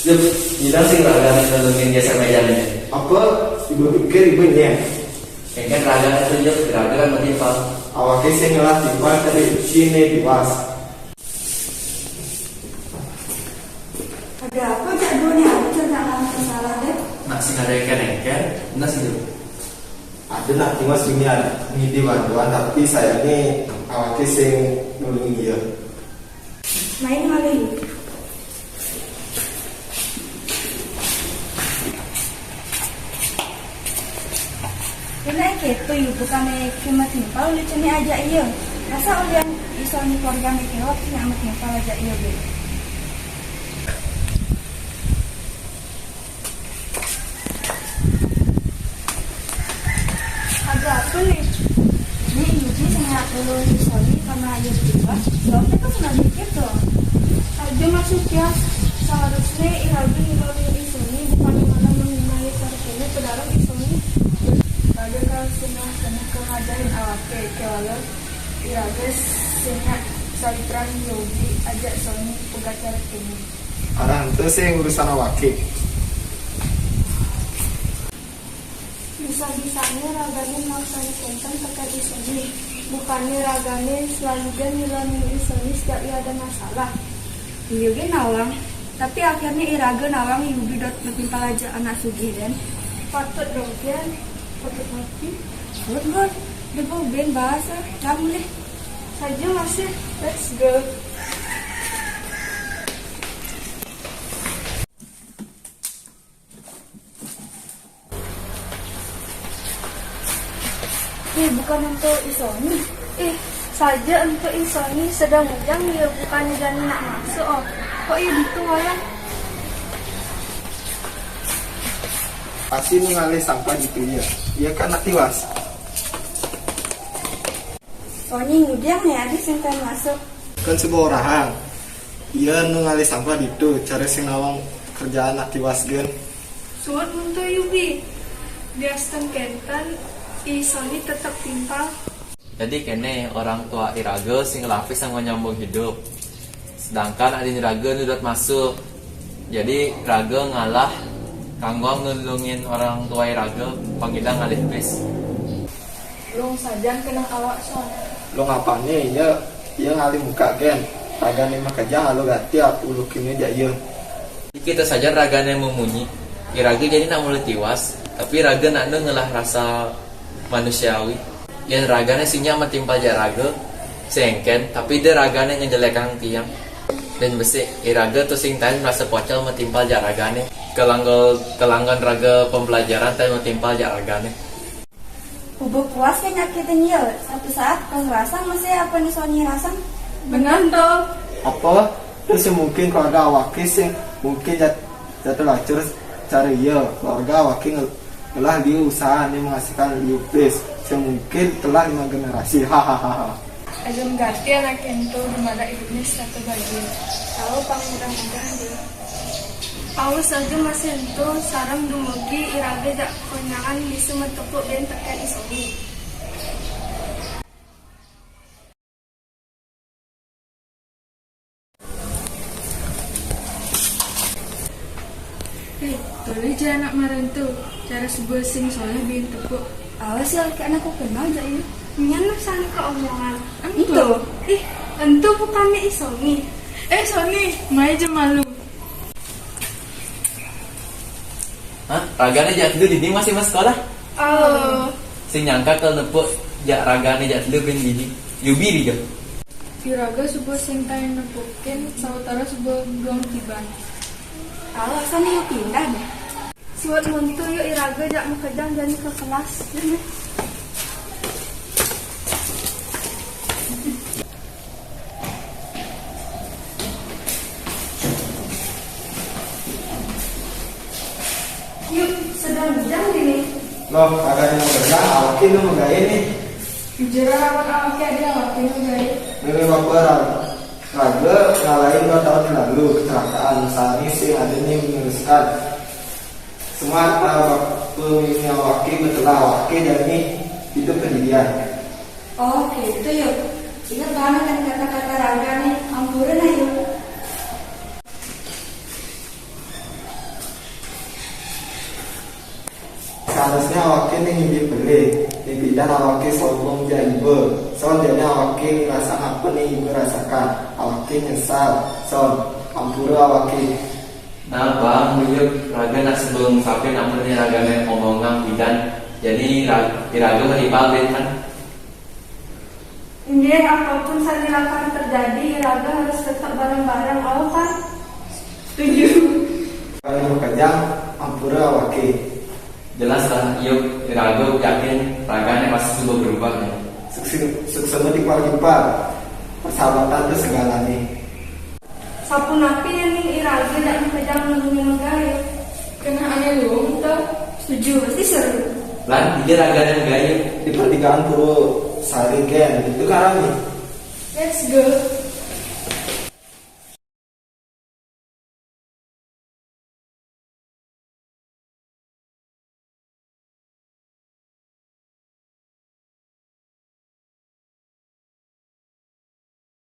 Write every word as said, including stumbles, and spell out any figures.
Yup, nyidang sing ragané nulungin geser méjané. Apa? Ibu pikir ibu nyén. Engkén ragané tuh, Yup, ragané mah timpal. Awaké sing ngelah timpal tadi sini tiwas. Ada apa jak dunia aja nak masalah deh. Nak sing ada engkén-engkén, nah sih, Yup. Ada nak tiwas dunia ngidi bantuan, tapi sayangnya awaké sing nulungin dia. Main maling. Ini kéto, Yu, bukannya cuma timpal, lucunya aja iya. Masa ulian isoni keluarga kéwat, cuma timpal aja iya, Bun. Ada apa nih? Ini Yubi sama dulu si Sony karena aja berubah. Jawabnya tuh cuma dikit doang. Aja masuk ya. Seharusnya Irabi ninggalin Isoni, bukan malah menghina Isoni, padahal Isoni. Ada kalau senang kena kehadiran awaké, kalau Irabi senyap, saitran Yogi ajak Sony pegat cara ini. Arah itu sih urusan awaké. Bisa-bisanya ragané maksani kénten tekan Isoni. Bukannya ragané selalu gén nyelamatin Isoni setiap ia ada masalah. Iya gé nawang. Tapi akhirnya iraga nawang Yubi dot metimpal aja anak sugih dén. Patut dong, Pian. Patut mati. Buat gue, udah gue ben bahasa. Kamu deh. Saja masih. Let's go. Ih, bukan untuk Isoni. Ih, saja untuk Isoni sedang bujang, ya bukannya jani nak masuk, oh. Kok iya gitu, wayang? Pasti nu ngalih sampah gitu ya. Iya kan, nak tiwas. Sony ngudiang nih, adi sing pengen masuk. Kan sebuah orahan. Iya nu ngalih sampah ditu, cari sing nawang kerjaan nak tiwas gén. Suwun muntu Yubi. Diasten kénten, I Sony tetep timpal. Jadi kéné orang tua iraga sing lapis sanggup nyambung hidup. Sedangkan adin iraga nu dot masuk. Jadi raga ngalah kanggo nulungin orang tua iraga pangidang ngalih bis. Lung sajan kenang awak, Son. Lung apané, iya, iya ngalih muka gén. Ragané mah kejang lalu gati ulukiné ja iya. Kita saja ragané memunyi. Iraga jadi nak mulai tiwas, tapi raga nak nu ngelah rasa manusiawi. Yén ragané sinya metimpal ja raga, sengken, tapi dé ragané ngejelekang tiang. Dan besik, iraga tuh sing tain merasa pocol metimpal ja ragané. Kelanggon, kelanggon raga pembelajaran tain metimpal ja ragané. Ubuh puas ké nyakitin iya. Satu saat kau ngerasa masih apa nih Sony rasang? Benar tuh. Apa? Terus sing mungkin keluarga awaké sing mungkin jat, jatuh lacur cari iya. Keluarga awaké ngel, ngelah liu usaha nih menghasilkan liu pis. Sing mungkin telah lima generasi. Hahaha. Alun gati anak ento dumada ibuné satu bagian. Tahu pang mudah-mudahan dia. Awas aja masih ento, sareng dumugi iraga jak konyangan bisa metepuk ben tekan isogi. Eh, tolih ja anak marentu, cara sebel sing soleh bin tepuk. Awas ya, kayak anak ku kenal ja ini. Nyan sangka omongan. Entu. Ih, entu bukannya Isoni. Eh, Soni, mai je malu. Hah? Ragané jak telu dini masih mas sekolah? Oh. Sing nyangka kalau nepuk jak ragané jak telu bin dini. Yubi di jam. Iraga subuh sing tain nepukin, sawetara subuh gong tiban. Alasan yuk pindah deh. Suwet muntu yuk iraga jak makejang jani ke kelas. Yuk, sedang bujang dini. Loh, kagak ada yang berenang, awaknya lu megawe nih. Bujur amat awaknya ada, awaknya megawe. Milih baperan. Raga ngalahin dua tahun yang lalu kecelakaan, misalnya sih ada nih meneruskan. Semua apa pemimpin awaknya betelah awaknya dan nih itu pendidikan. Oh, gitu yuk. Ingat banget kan kata-kata raga nih, ampura nah yuk. Harusnya awake ning ibu beli, ning bidan awake sombong ja ibu. Son, jane awake ngerasa apa ning ibu rasakan. Awake nyesal. Son, ampura awake. Nah, Bang, buyuk raga nak sebelum sampai namun ni raga ni omongan bidan. Jadi ra- iraga mah ipal deh kan. Nggih, apapun sani lakar terjadi, iraga harus tetap bareng-bareng, awo kan? Setuju. Kalau makejang, ampura awake. Jelas lah, yuk iraga yakin raga ni pasti sudah berubah ya. Sukse- Suksema di keluarga ipar. Persahabatan itu segalanya. Sapunapi ya ning iraga dak makejang nulungi megayuh? Kena ane luung tuh. Setuju, pasti seru. Lan, iya raga ni megayuh. Di pertigaan Purwosari gen. Itu karami. Let's go.